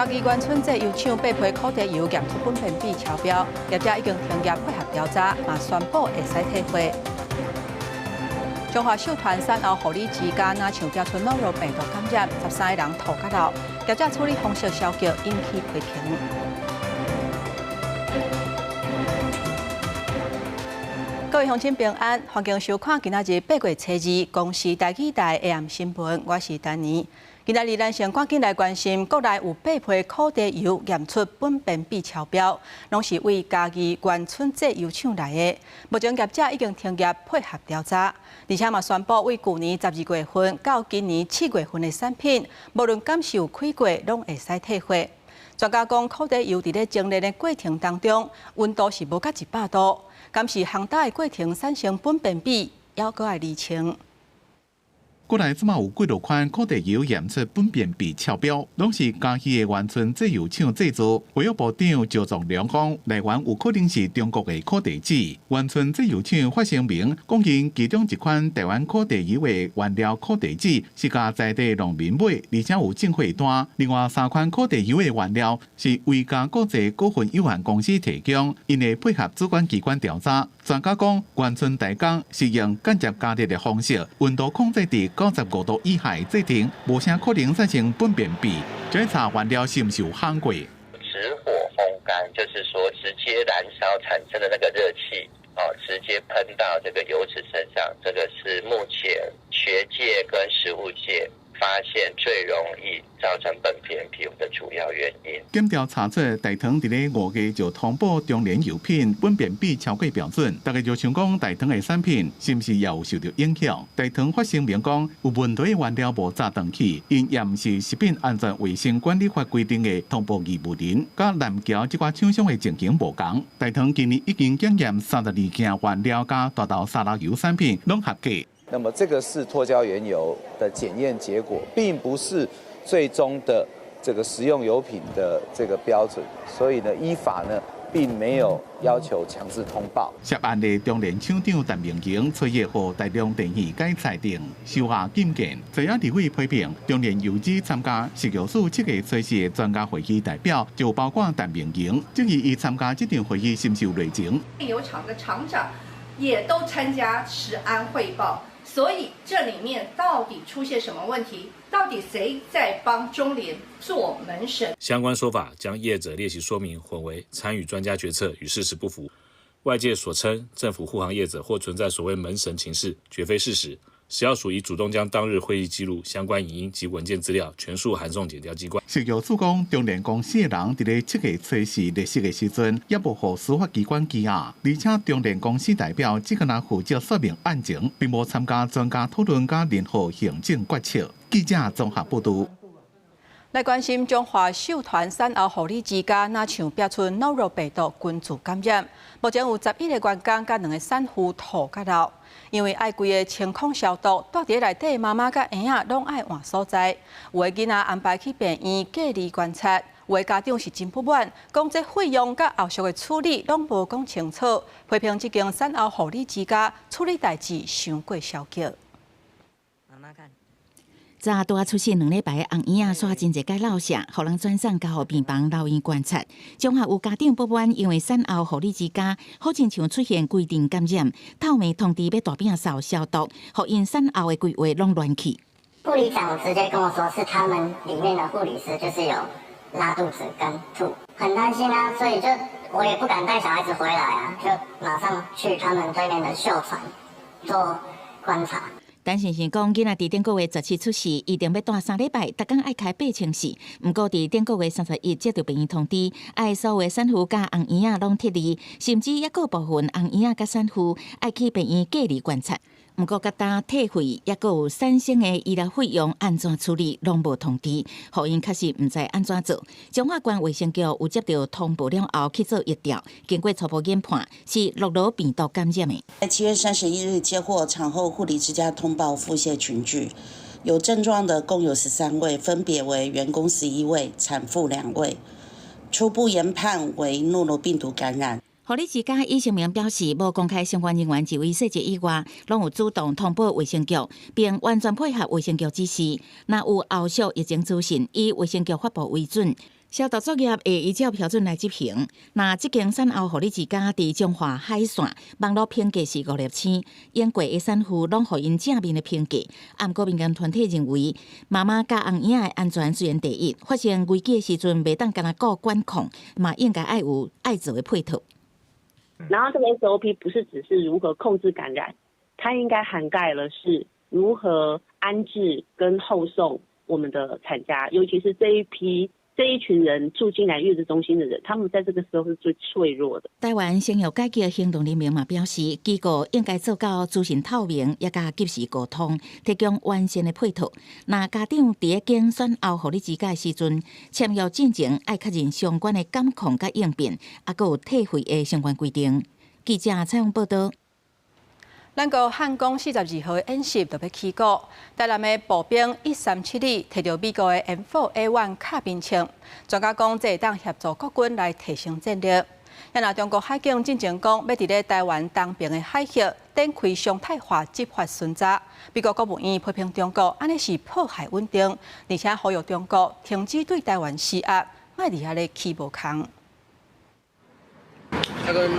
義員村製油廠八批苦茶油驗出苯偏比超標，業者已經停業配合調查，嘛宣布會使退貨。彰化秀團產後護理之家若像標出諾如病毒感染，13個人吐甲流，業者處理方式消極，引起批評。各位鄉親平安，歡迎收看今仔日8月初2公視台語台 AM 新聞，我是丹妮。今仔日咱先趕緊來關心，國內有八批苦茶油驗出苯偏比超標，攏是為嘉義員春製油廠來的。目前業者已經停業配合調查，而且嘛宣布，為舊年12月份到今年7月份的產品，無論敢是有開過，攏會使退貨。專家講，苦茶油佇咧精煉的過程當中，溫度是無到100度，敢是烘焦的過程產生苯偏比，猶閣愛釐清。國內這馬有幾落款苦茶油驗出苯偏比超標，攏是嘉義的員春製油廠製造。衛育部長趙宗良講，來源有可能是中國的苦茶籽。員春製油廠發聲明講，𪜶其中一款台灣苦茶油的原料苦茶籽是共在地農民買，而且有進貨單。另外三款苦茶油的原料是維嘉國際股份有限公司提供，𪜶會配合主管機關調查。專家講，員春代工是用間接加熱的方式，溫度控制佇95度以下製程，無啥可能產生苯偏比。檢查原料是毋是有烘過？直火烘乾，就是說直接燃燒產生的那個熱氣，哦，直接噴到這個油脂身上，這個是目前學界跟食物界發現最容易造成苯偏比的主要原因。檢調查出大唐佇咧5月就通報中聯油品苯偏比超過標準，大家就想講大唐的產品是毋是也有受著影響？大唐發聲明講有問題的原料無載轉去，𪜶也毋是食品安全衛生管理法規定的通報義務人，佮南僑這寡廠商的情形無仝。大唐今年已經檢驗32件原料佮大豆沙拉油產品，攏合格。那麼這個是脫膠原油的檢驗結果，並不是最終的這個食用油品的這個標準，所以呢，依法呢並沒有要求強制通報。涉案的中聯廠長陳明榮，初一予大量電器改裁定收下禁見。在野立委批評中聯油脂參加食藥署7月初4的專家會議代表，就包括陳明榮，質疑伊參加這場會議是毋是有內情？油廠的廠長也都參加食安匯報。所以這裡面到底出現什麼問題？到底誰在幫中聯做門神？相關說法將業者列席說明混為參與專家決策，與事實不符。外界所稱政府護航業者或存在所謂門神情勢，絕非事實。食藥署已主動將當日會議記錄、相關影音及文件資料全數函送檢調機關。食藥署講，中聯公司的人佇咧7月初4列席的時陣，猶無予司法機關羈押，而且中聯公司代表只敢若負責說明案情，並無參加專家討論佮任何行政決策。記者綜合報導。來關心彰化秀團產後護理之家，若像標出諾如病毒群聚感染，目前有11個員工佮兩個產婦吐甲流，因為愛規个清空消毒，蹛佇內底媽媽佮嬰仔攏愛換所在，有的囡仔安排去病院隔離觀察，有的家長是真不滿，講這費用佮後續的處理攏無講清楚，批評這間產後護理之家處理代誌傷過消極。媽媽看。昨拄仔出世2禮拜的紅嬰仔，煞真濟擺落瀉，予人轉送加護病房留院觀察。彰化有家長不滿，因為產後護理之家好親像出現規陣感染，透暝通知欲大摒掃消毒，予𪜶產後的規劃攏亂去。護理長直接跟我說，是他們裡面的護理師就是有拉肚子跟吐，很擔心啊，所以就我也不敢帶小孩子回來啊，就馬上去他們對面的秀傳做觀察。陳先生講，囡仔佇頂個月17出世，預定欲蹛3禮拜，逐工愛開8000四。毋過佇頂個月31接著病院通知，愛所有產婦佮紅嬰仔攏撤離，甚至猶閣部分紅嬰仔佮產婦愛去病院隔離觀察。毋過，佮當退費，猶閣有產生的醫療費用按怎處理，攏無通知，予𪜶確實毋知按怎做。彰化縣衛生局有接著通報了後去做疫調，經過初步研判是諾羅病毒感染的。在7月31日接獲產後護理之家通報腹瀉群聚，有症狀的共有13位，分別為員工11位、產婦2位，初步研判為諾羅病毒感染。護理之家醫生們表示，無公開相關人員就醫細節以外，攏有主動通報衛生局，並完全配合衛生局指示。若有後續疫情資訊，以衛生局發布為準。消毒作業會依照標準來執行。若這間產後護理之家佇彰化海線，網路評價是5粒星，英國的產婦攏予𪜶正面的評價。毋過民間團體認為，媽媽佮紅嬰仔的安全雖然第一，發生危機的時陣，袂當干焦顧管控，嘛應該愛有愛做的配套。然後這個 SOP 不是只是如何控制感染，它應該涵蓋了是如何安置跟後送我們的產家，尤其是這一批。這一群人住進來月子中心的人，他們在這個時候是最脆弱的。台灣生育改革行動聯盟嘛表示，機構應該做到資訊透明，也佮及時溝通，提供完善的配套。若家長佇咧揀選後護理之家的時陣，簽約進前愛確認相關的監控佮應變，抑閣有退費的相關規定。記者採訪報導。咱國漢光42號演習就欲起鼓，台南的步兵137旅提著美國的 M4A1 卡賓槍，專家講這會當協助國軍來提升戰力。若中國海警進前講，欲佇咧台灣東爿的海域展開常態化執法巡查，美國國務院批評中國按呢是破壞穩定，而且呼籲中國停止對台灣施壓，莫佇遐咧起無空。它跟6.5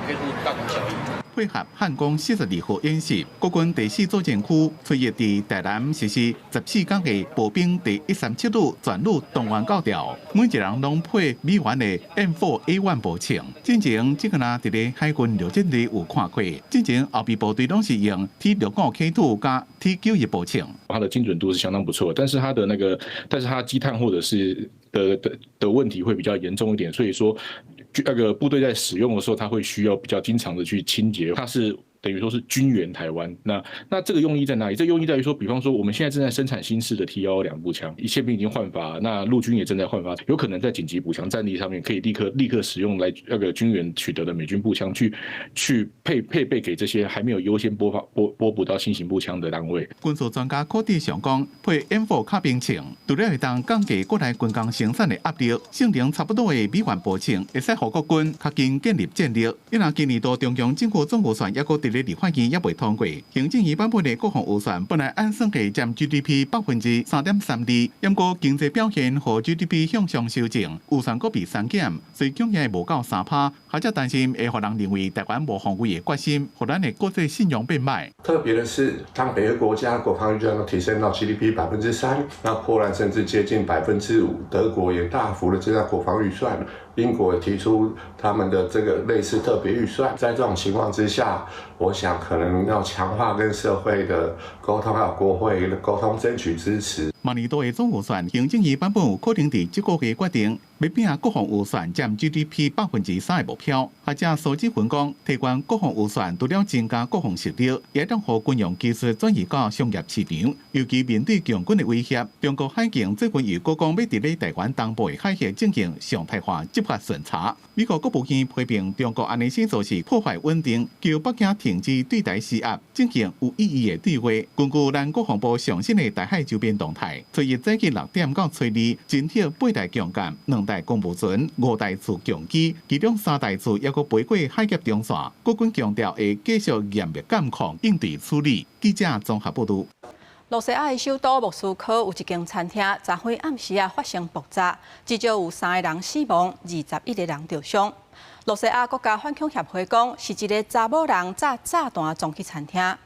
K 是大同小異。配合漢光42號演習，國軍第四作戰區初一佇台南實施14天的步兵第137旅全旅動員到調，每一人攏配美元的 M4A1 步槍。進前這個若佇咧海軍陸戰隊有看過，進前後備部隊攏是用 T65 K2 佮 T91 步槍。它的精準度是相當不錯，但是它的那個，但是它積碳或者是的問題會比較嚴重一點，所以說那個部隊在使用的時候，它會需要比較經常的去清潔。它是等於說是軍援台灣。那這個用意在哪裡？這個用意在於說，比方說我們現在正在生產新式的 T112步槍，憲兵已經換發，那陸軍也正在換發，有可能在緊急補強戰力上面，可以立刻立刻使用來那個軍援取得的美軍步槍去配備給這些還沒有優先撥發撥撥補到新型步槍的單位。軍事專家柯志祥講，配 M4 卡賓槍，除了會當降低國內軍工生產的壓力，性能差不多的美元步槍，會使予國軍較緊建立戰力。因為今年度中央政府總預算抑閣佇咧立法院猶未通過，行政院版本的國防預算本來按算計佔 GDP 3.32%，毋過經濟表現予 GDP 向上修正，預算閣被刪減，所以恐驚會無夠3趴，學者擔心會予人認為台灣無防衛的決心，予咱的國際信用變歹。特別的是，當每個國家國防預算都提升到 GDP 3%，那波蘭甚至接近5%，德國也大幅的增加國防預算，英國也提出他們的這個類似特別預算。在這種情況之下，我想可能要強化跟社會的溝通，還有國會的溝通，爭取支持。明年度的總預算，行政院版本有可能佇這個月決定，欲拼國防預算佔 GDP 3%的目標。學者蘇志雲講，提懸國防預算除了增加國防實力，也當予軍用技術轉移到商業市場。尤其面對共軍的威脅，中國海警最近又閣講欲佇咧台灣東部的海域進行常態化執法巡查。美國國務院批評中國按呢做是破壞穩定，求北京停止對台施壓，進行有意義的對話。根據咱國防部上新的台海周邊動態，初一早起6點到初二，偵測八台強艦、兩台公務船、五台次強機，其中三台次猶閣飛過海峽中線。國軍強調會繼續嚴密監控、應對處理。記者綜合報導。露西亞的首都莫斯科有一間餐廳，昨昏暗時仔發生爆炸，至少有三個人死亡，21個人著傷。露西亞國家反恐協會講，是一个查某人紮炸彈撞去餐廳。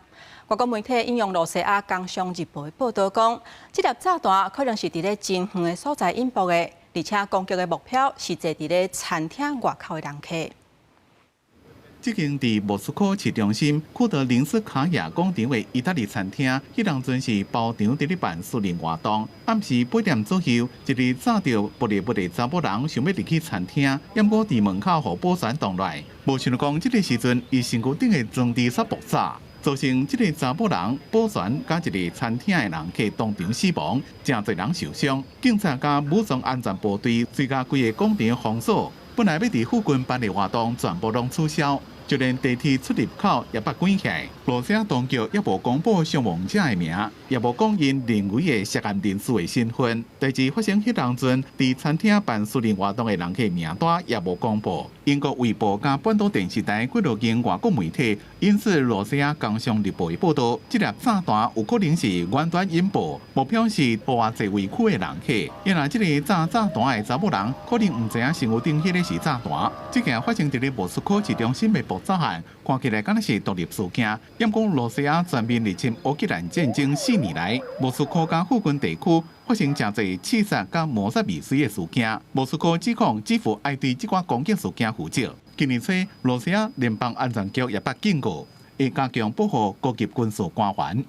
外國媒體引用露西亞《工商日報》的報導講，這粒炸彈可能是佇咧真遠的所在引爆的，而且攻擊的目標是坐佇咧餐廳外口的人客。這間佇莫斯科市中心庫德林斯卡亞廣場的意大利餐廳，彼當陣是包場佇咧辦私人活動。暗時8點左右，一个紮著爆裂物的查某人想欲入去餐廳，毋過佇門口予保全擋來。無想著講，這个時陣伊身軀頂的裝置煞爆炸，造成這个查某人、保全佮一个餐廳的人客當場死亡，誠濟人受傷。警察佮武裝安全部隊隨共規个廣場封鎖，本來欲佇附近辦的活動全部攏取消。就連地鐵出入口也被關起來。羅西亞當局猶無公布傷亡者的名，也無講𪜶認為的涉案人士的身份。代誌發生彼當陣，佇餐廳辦私人活動的人客名單也無公布。英國衛報佮半島電視台幾落間外國媒體引述羅西亞工商日報的報道，這粒炸彈有可能是遠端引爆，目標是偌濟位區的人客。因為這个炸炸彈的查某人可能毋知影身軀頂彼个是炸彈。這件發生佇咧莫斯科市中心的爆炸案，看起來敢若是獨立事件。毋過羅西亞全面入侵烏克蘭戰爭4年來，莫斯科佮附近地區發生誠濟刺殺佮謀殺未遂的事件。莫斯科指控基輔愛對這寡攻擊事件負責。今年初，羅西亞聯邦安全局也捌警告，會加強保護高級軍事官員。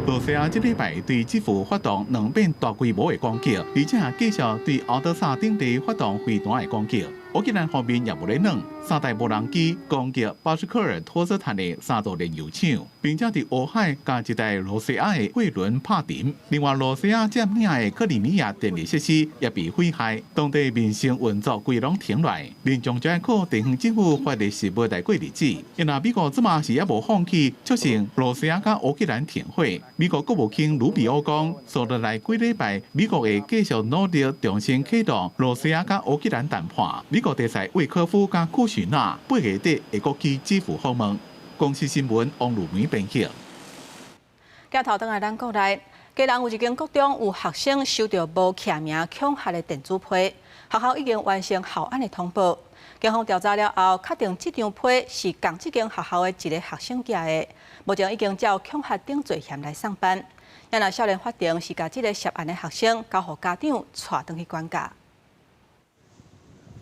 羅西亞這禮拜對基輔發動兩遍大規模的攻擊，而且繼續對敖德薩等地發動飛彈的攻擊。烏克蘭方面也無咧軟，三台無人機攻擊巴什科爾托斯坦的三座煉油廠，並且佇烏海共一台羅西亞的貨輪拍沉。另外，羅西亞佔領的克里米亞電力設施也被毀害，當地民生運作規攏停落來，民眾就愛靠地方政府發的食物來過日子。因為美國這馬是猶無放棄促成羅西亞佮烏克蘭停火。美國國務卿魯比歐講，紲落來幾禮拜，美國會繼續努力重新啟動羅西亞佮烏克蘭談判。美國特使威科夫佮庫許納8月底會閣去基輔訪問。公視新聞王如梅編輯。鏡頭轉來咱國內，基隆有一間國中有學生收著無記名恐嚇的電子批，學校已經完成校安的通報。警方調查了後，確定這張批是仝這間學校的一个學生寄的，目前已經照恐嚇等罪嫌來送辦。若少年法庭是共這个涉案的學生交予家長帶轉去管教。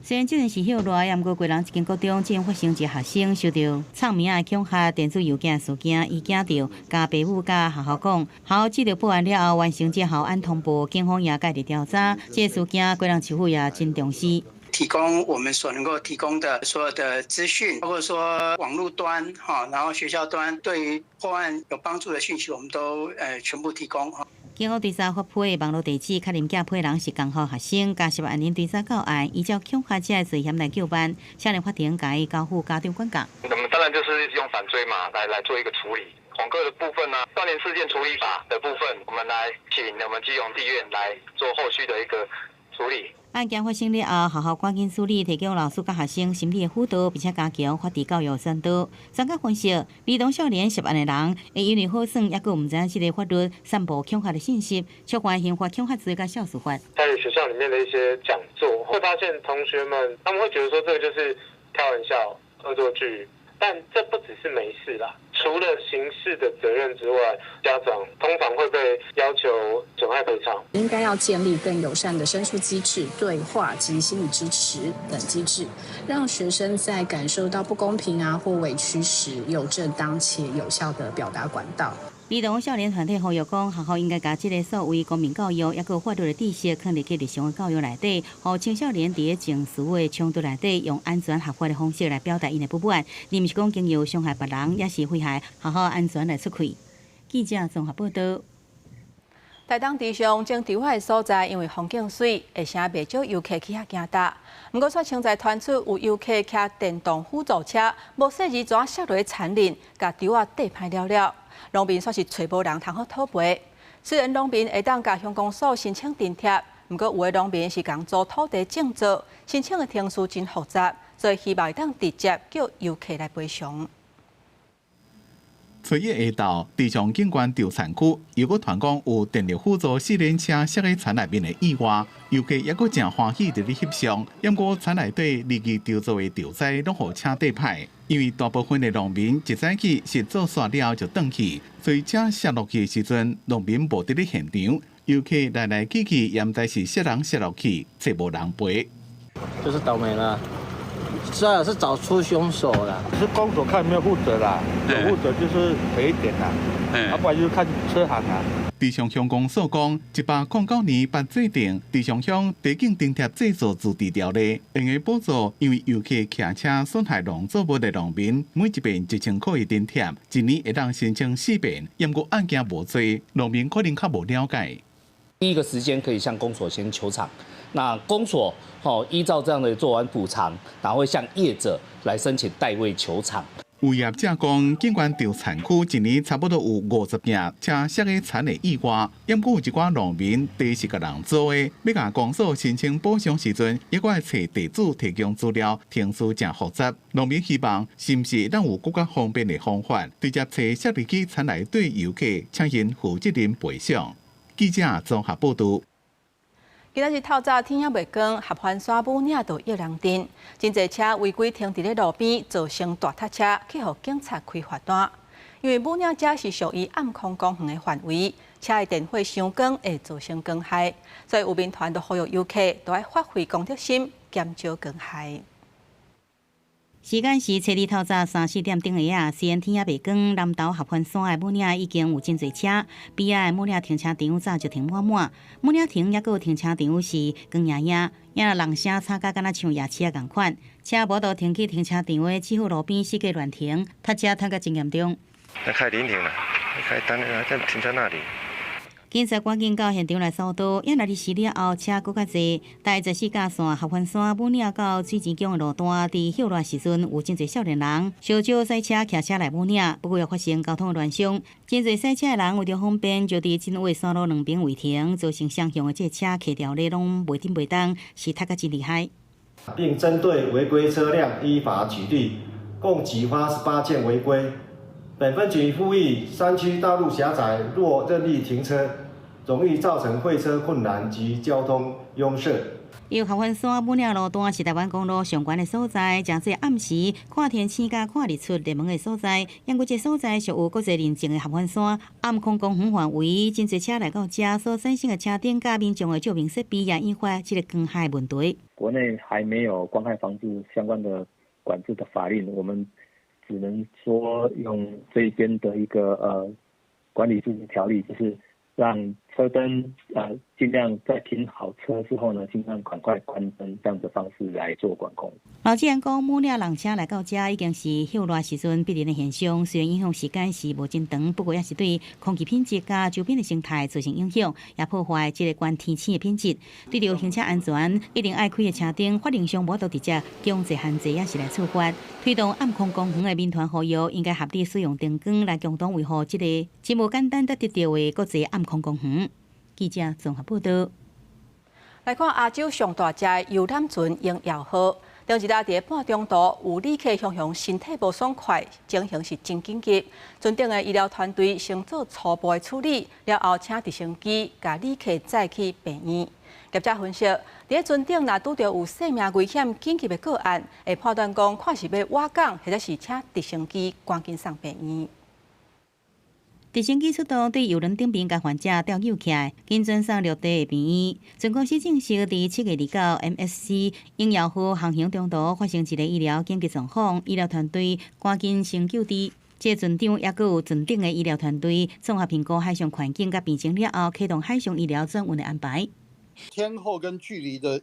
雖然這陣是歇熱，毋過基隆一間國中竟發生一个學生收著藏名的恐嚇電子郵件事件，伊驚著，共爸母佮學校講，學校接著報案了後，完成這校安通報，警方也介入調查。這個事件，基隆市府也真重視。提供我們所能夠提供的所有的資訊，包括說網路端哈，然後學校端對於破案有幫助的訊息，我們都全部提供哈。警方追查發批的網路地址，確認寄批人是仝校學生，共涉案人追查到案，依照恐嚇這个罪嫌來究辦，少年法庭共伊交付家長管教。我們當然就是用反追嘛，來做一個處理。恐嚇的部分呢，少年事件處理法的部分，我們來請我們基隆地院來做後續的一個處理。案件發生了後，學校趕緊處理，提供老師佮學生心理的輔導，並且加強法治教育宣導。專家分析，兒童少年涉案的人會因為好耍，猶閣毋知影這个法律散布恐嚇的信息，觸犯刑法恐嚇罪佮肇事法。在學校裡面的一些講座，會發現同學們他們會覺得說這個就是開玩笑、惡作劇，但這不只是沒事啦。除了刑事的責任之外，家長通常會被要求損害賠償。應該要建立更友善的申訴機制、對話及心理支持等機制，讓學生在感受到不公平啊或委屈時，有正當且有效的表達管道。兒童少年團體呼籲講，學校應該共這个所謂公民教育，抑閣法律的知識，囥佇去日常的教育內底，予青少年佇咧情緒的衝突內底，用安全合法的方式來表達𪜶的不滿，而毋是講經由傷害別人，抑是危害學校安全來出氣。記者綜合報道。台東池上種稻的所在，因為風景媠，而且袂少遊客去遐行踏。毋過，卻現在傳出有遊客騎電動輔助車，無細膩怎摔落田裡，共稻仔硩歹了了。農民煞是揣無人通好討賠。雖然農民會當共鄉公所申請津貼，毋過有的農民是共租土地種作，申請的程序真複雜，所以希望會當直接叫遊客來賠償。初一下晝，池上景觀稻田區又閣傳講有電力輔助四輪車摔佇田內面的意外，遊客猶閣誠歡喜佇咧翕相。毋過田內底二期稻作的稻栽攏予車硩歹，因為大部分的農民一早起是做煞了後就轉去，所以車摔落去的時陣，農民無佇咧現場，遊客來來去去，也毋知是啥人摔落去，揣無人賠。就是倒霉啦。是啊，是找出兇手啦。是公所看有沒有負責啦，有負責就是賠一點啦，啊不然就是看車行啦。池上鄉公所講，109年捌制定池上鄉地景津貼製作自治條例，用來補助因為遊客騎車損害農作物的農民，每一遍1000塊的津貼，一年會當申請四遍。毋過案件無濟，農民可能較無了解。第一個時間可以向公所先求償，那公所吼依照這樣的做完補償，然後會向業者來申請代位求償。有業者講，儘管著田區一年差不多有50件車摔个田的意外，毋過有一寡農民地是共人租的，欲共公所申請補償時陣，猶閣愛揣地主提供資料，程序誠複雜。農民希望是毋是咱有閣較方便的方法，直接揣摔入去田內底遊客，請𪜶負責任賠償。記者綜合報導。今仔日透早天猶未光，合歡山武嶺道益人鎮，真濟車違規停佇咧路邊，造成大塞車，去予警察開罰單。因為武嶺遮是屬於暗空公園的範圍，車的電火傷光會造成光害，所以有民團都呼籲遊客都愛發揮公德心，減少光害。時間是初二透早三四點鐘的啊，雖然天猶未光，南投合歡山的武嶺已經有真濟車，邊仔的武嶺停車場早就停滿滿，武嶺亭猶閣有停車場是光營營，也人聲吵甲敢若像夜市仔仝款，車無度停去停車場的，只好路邊四界亂停，塞車塞甲真嚴重。那開臨停了，開單了，停在那裡。警察趕緊到現場來疏導，也若離時了後，車閣較濟。台14甲線合歡山武嶺到水錢宮的路段，佇歇熱時陣有真濟少年人相招駛車騎車來武嶺，不過又發生交通的亂象。真濟駛車的人為著方便，就佇真話山路兩邊違停，造成雙向的這車客條咧攏袂振袂動，是塞甲真厲害。並針對違規車輛依法取締，共舉發18件違規。本分局呼籲山區道路狹窄，若任意停車，容易造成會車困難及交通壅塞。因為合歡山武嶺路段是台灣公路上懸的所在，誠濟暗時看天星佮看日出熱門的所在。毋過這所在屬有國際認證的合歡山暗空公園範圍，真濟車來到遮所產生的車燈佮民眾的照明設備也引發這个光害問題。國內還沒有光害防治相關的管制的法令，我們只能說用這邊的一個管理自治條例，就是讓車燈盡量在停好車之後呢，盡量趕快關燈，這樣的方式來做管控。老主人講，武嶺人車來到遮已經是歇熱時陣必然的現象，雖然影響時間是無真長，不過也是對空氣品質佮周邊的生態造成影響，也破壞這个懸天星的品質。對著行車安全，一定愛開的車燈，法令上無法度直接強制限制，抑是來處罰。推動暗空公園的民團呼籲，應該合理使用燈光來共同維護這个真無簡單得得著的國際暗空公園。記者綜合報導。來看亞洲上大隻的遊覽船鷹耀號，頂一日佇半中途有旅客雄雄身體無爽快，情形是真緊急。船頂的醫療團隊先做初步的處理，了後請直升機共旅客載去病院。業者分析，佇船頂若拄著有生命危險緊急的個案，會判斷講看是欲倚港，或者是請直升機趕緊送病院。直升機出動對郵輪頂面共患者吊救起來，緊轉送陸地的病院。船公司證實，佇7月29，MSC 鷹耀號航行中途發生一个醫療緊急狀況，醫療團隊趕緊先救治。這個船長抑閣有船頂的醫療團隊綜合評估海上環境佮病情了後，啟動海上醫療轉運的安排。天候跟距離的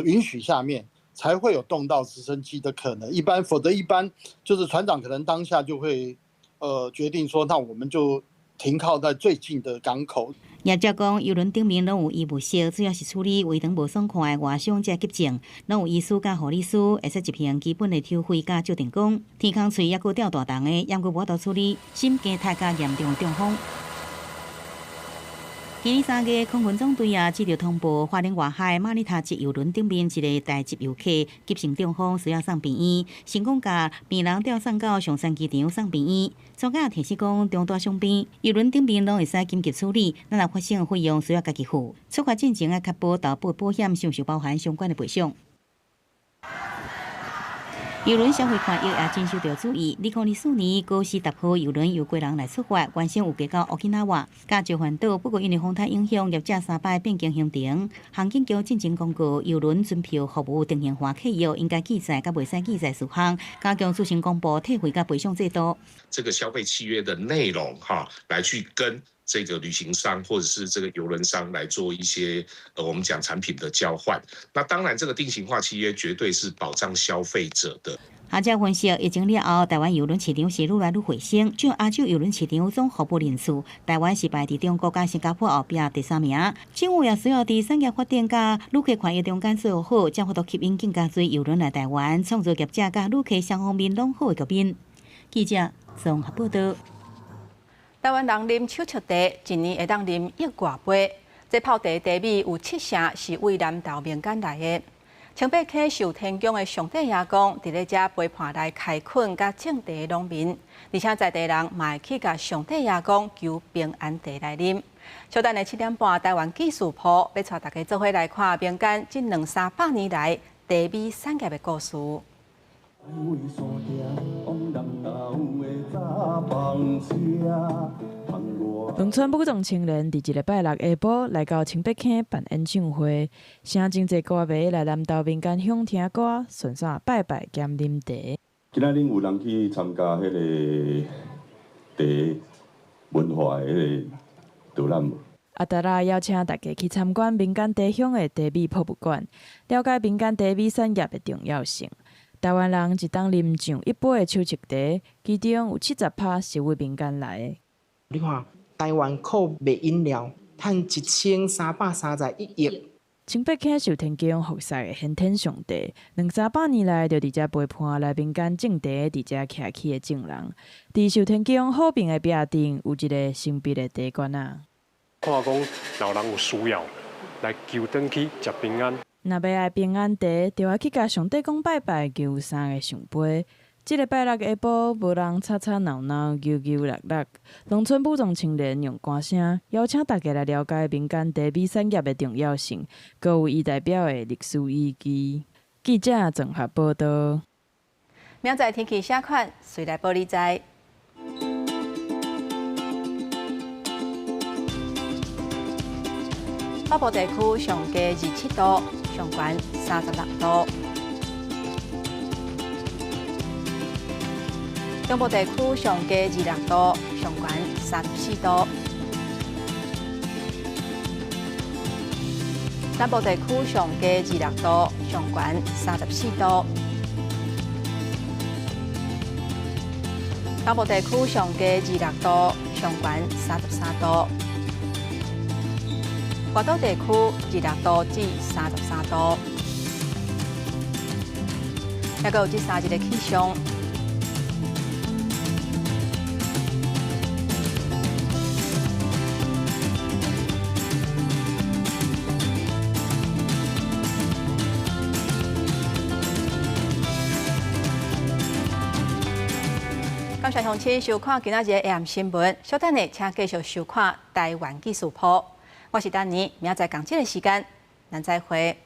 允許下面，才會有動到直升機的可能。一般，否則一般就是船長可能當下就會決定說，那我們就停靠在最近的港口。業者講，郵輪頂面攏有醫務室，主要是處理胃腸無爽快的外傷這急症，攏有醫師佮護理師，會使執行基本的抽血佮照電光。天空喙猶閣吊大筒的，猶閣無法度處理心肌太較嚴重的中風。今年3月，空軍總隊也接著通報，花蓮外海馬耳他籍郵輪頂面一个台籍遊客急性中風，需要送病院，成功共病人調送到松山機場送病院。專家提醒講，中大傷病郵輪頂面攏會使緊急處理，咱若發生費用需要家己付。出發進前愛確保投保保險是毋是包含相關的賠償。郵輪消費權益也真受著注意。2024年高士達號郵輪由基隆來出發，原先有計到 Okinawa 佮石垣島，不過因為風台影響，業者三擺變更行程。航警局進前公告，郵輪船票服務定型化契約應該記載佮袂使記載事項，加強資訊公布退費佮賠償制度。這個消費契約的內容，哈，來去跟這個旅行商或者是這個郵輪商來做一些，我們講產品的交換。那當然，這個定型化契約絕對是保障消費者的。學者分析，疫情了後，台灣郵輪市場是愈來愈回升，佔亞洲郵輪市場總服務人數，台灣是排佇中國佮新加坡後壁第三名。政府也需要佇產業發展佮旅客權益中間做好，才有法度吸引更加濟郵輪來台灣，創造業者佮旅客雙方面攏好的局面。記者綜合報道。台灣人啉手捒茶，一年會當啉億外杯。這泡茶茶米有七成是為南投民間來的。清北溪壽天宮的上帝爺公，佇咧遮陪伴來開墾佮種茶的農民，而且在地人嘛會去共上帝爺公求平安茶來啉。小等下7點半，台灣紀事鋪欲帶大家做伙來看民間這兩三百年來茶米產業的故事。農村武裝青年佇一个拜六下晡來到清北坑辦演唱會，誠真濟歌迷來南投民間鄉聽歌，順紲拜拜兼啉茶。今仔日有人去參加彼个茶文化的彼个導覽無？阿達拉邀請大家去參觀民間茶鄉的茶米博物館，了解民間茶米產業的重要性。台灣人一冬啉上億杯的手捒茶，其中有70%是為民間來的。你看，台灣靠賣飲料，趁1331億。清北坑壽天宮服侍的玄天上帝，兩三百年來就佇遮陪伴來民間種茶、佇遮徛起的眾人。佇壽天宮好爿的壁頂有一个神秘的茶罐仔。看講，老人有需要來求轉去食平安。若欲愛平安茶，就愛去共上帝公拜拜，求三个聖杯。這个拜六下晡，無人吵吵鬧鬧、扭扭搦搦。農村武裝青年用歌聲邀請大家來了解民間茶米產業的重要性，閣有伊代表的歷史意義。記者綜合報道。明仔天氣啥款，隨來報你知。北部地區上低27度，上懸36度。中部地區上低26度，上懸34度。南部地區上低26度，上懸34度。東部地區上低26度，上懸33度。外島地區26度至33度。抑閣有這三日的氣象。感謝鄉親收看今仔日的 AM 新聞，稍等下請繼續收看台灣紀事鋪。我是丹妮，明仔載仝這个時間，咱再會。